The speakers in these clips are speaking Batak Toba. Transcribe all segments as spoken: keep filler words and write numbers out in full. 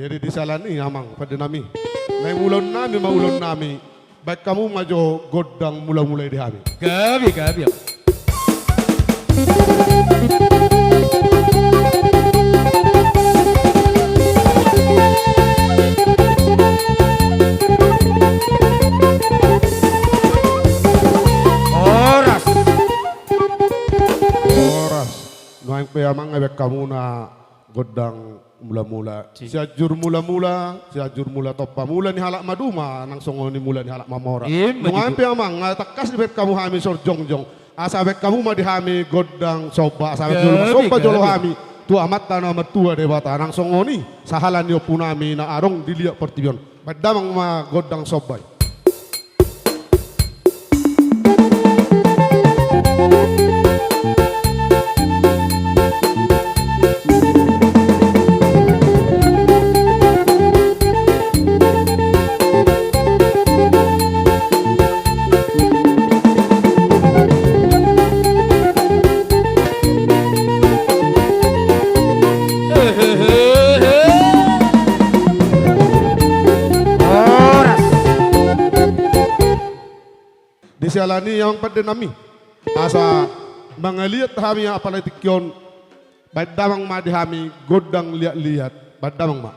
Jadi di siala ni i amang pande nami, naeng ulaon nami ma ulaon nami, baen hamu ma jo gondang mula-mula i di hami. Gabe, gabe. Horas. Horas. Nuaeng pe amang, baen hamu na gondang mula-mula. Si. Sianjur mula-mula, Sianjur mula tompa, mula ni halak maduma, nang songon i mula ni halak mamora. Ima. Nuaeng pe amang, nga tangkas dibaen hamu hami sian jongjong. Asa baen hamu ma di hami gondang somba, asa jolo somba jolo hami tu Amanta na martua Debata, nang songon i sahala ni ompu nami na adong di liat portibi on. Baen damang ma gondang somba i. Horas. Di siala ni i amang pande nami, asa mangaliat hami apala tingki on, baen damang ma di hami gondang liat-liat, baen damang ma.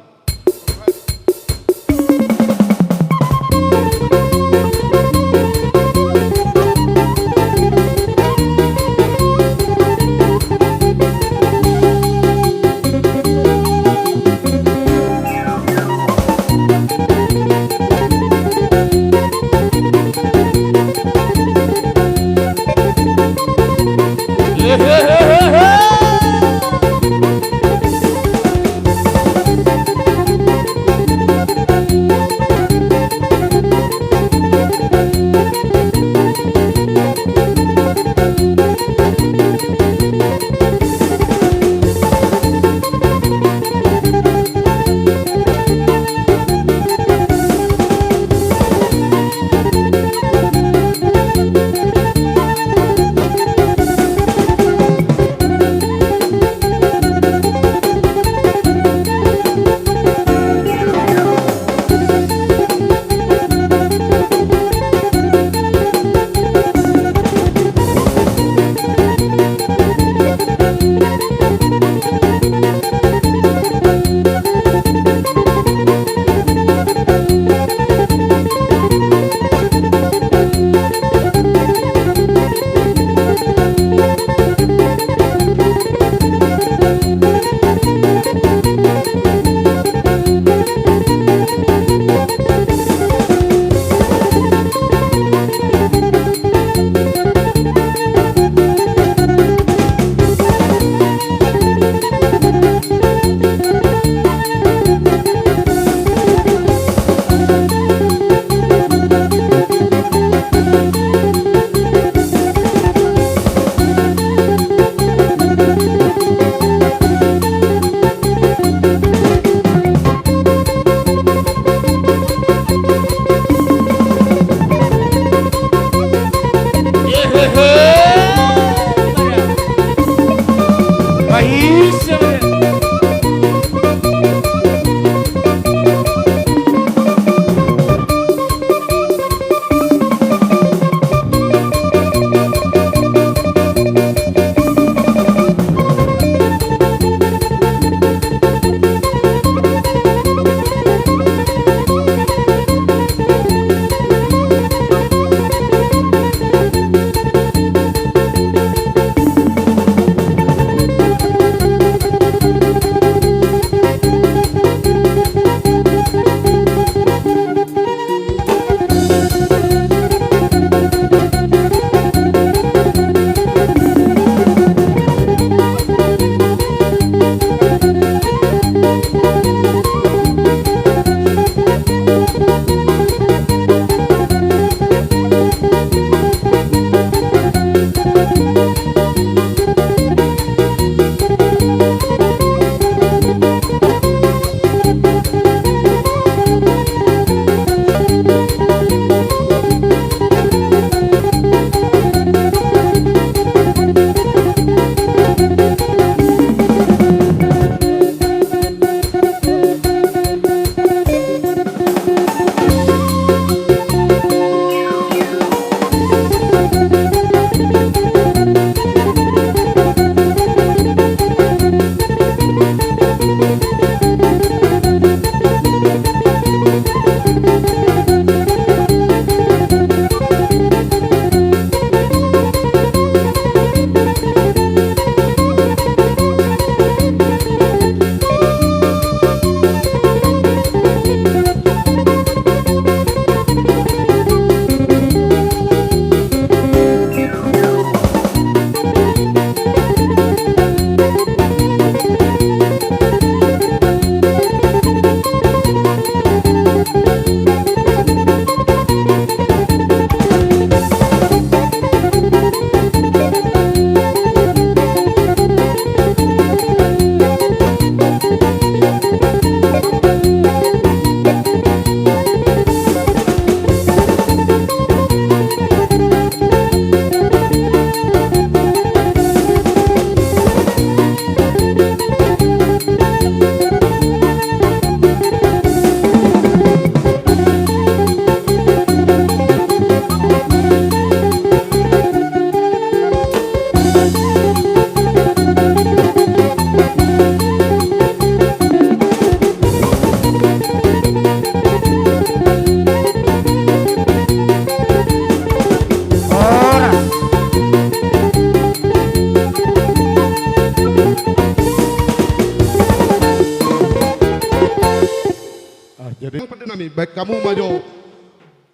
Jadi, pande nami, baen hamu ma jo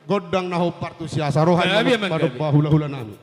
gondang na hombar tu siasa, roha i ma, gabe, amang, gabe, padompak hulahula nami.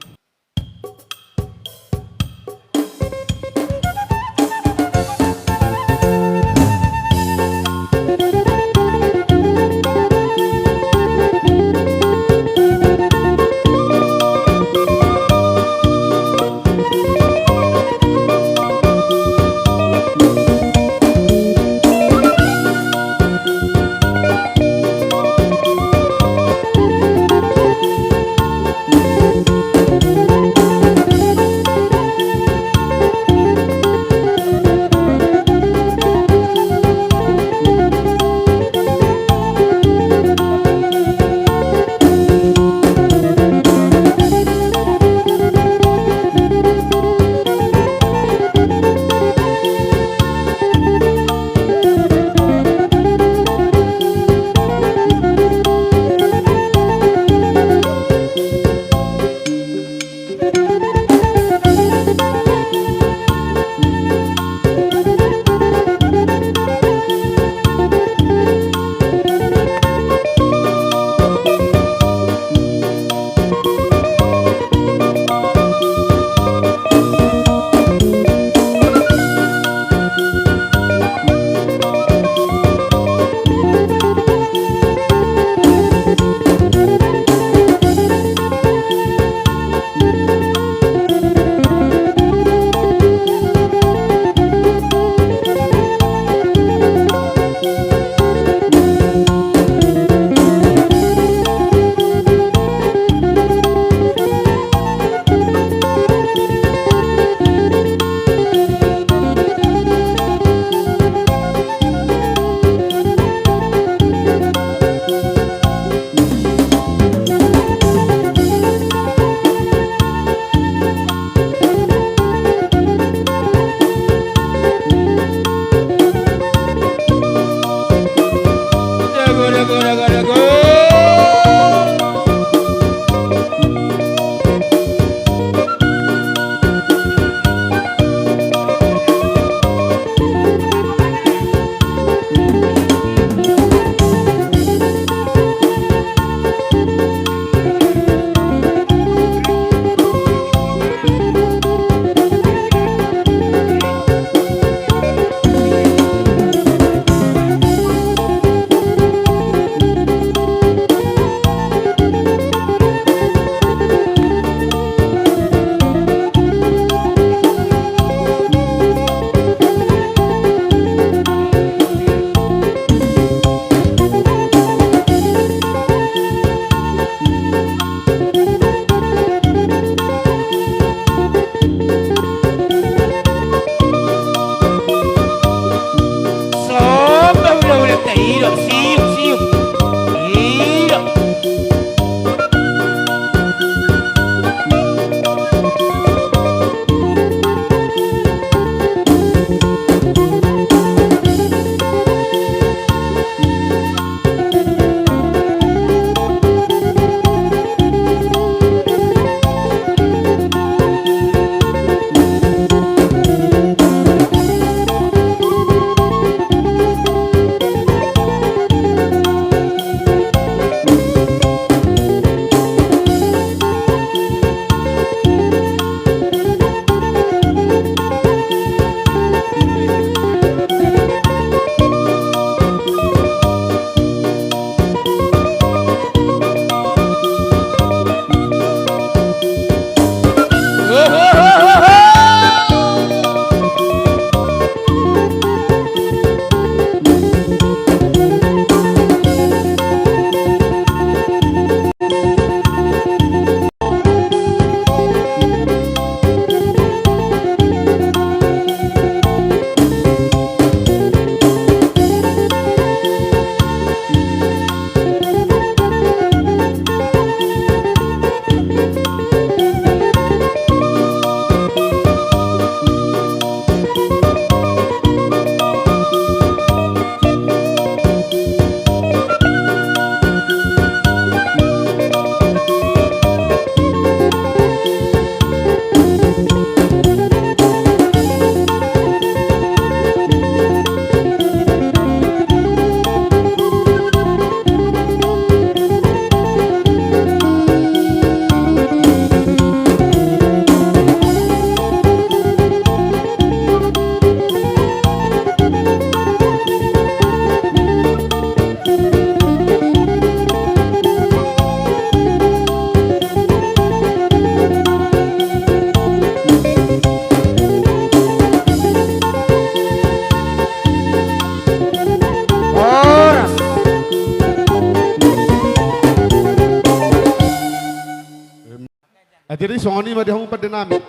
Jadi songon i ma di hamu pande nami.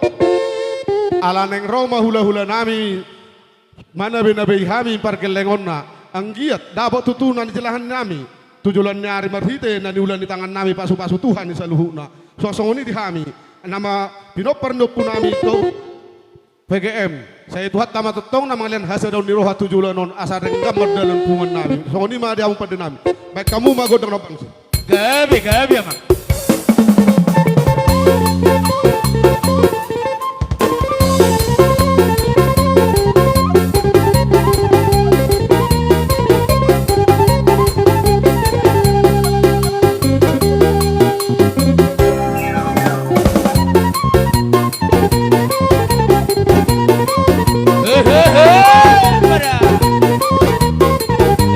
Ala naeng ro ma hula-hula nami, manabe-nabei hami pargellengonna. Anggiat dapot tutu na nijelahan nami tu joloan ni ari marhite na niula ni tangan nami pasu-pasu Tuhan ni saluhutna. Suang songon i di hami nama pinompar ni ompu nami tu P G M. Sai Tuhanta ma tongtong na mangalehon hasadaon ni roha tu joloan on asa denggan mardalan punguan nami. Songon i ma di hamu pande nami. Baen hamu ma gondang na bangso. Gabe, gabe, amang.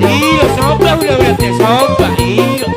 Iyo, somba, ula, ula, te, somba, iyo.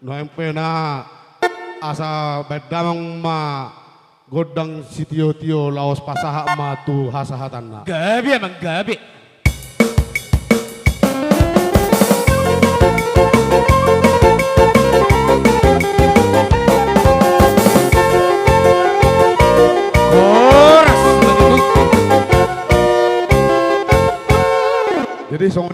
Nuaeng pe na asa baen damang ma gondang sitio-tio laos pasahat ma tu hasahatanna. Gabe, amang, gabe. Horas. Jadi songon i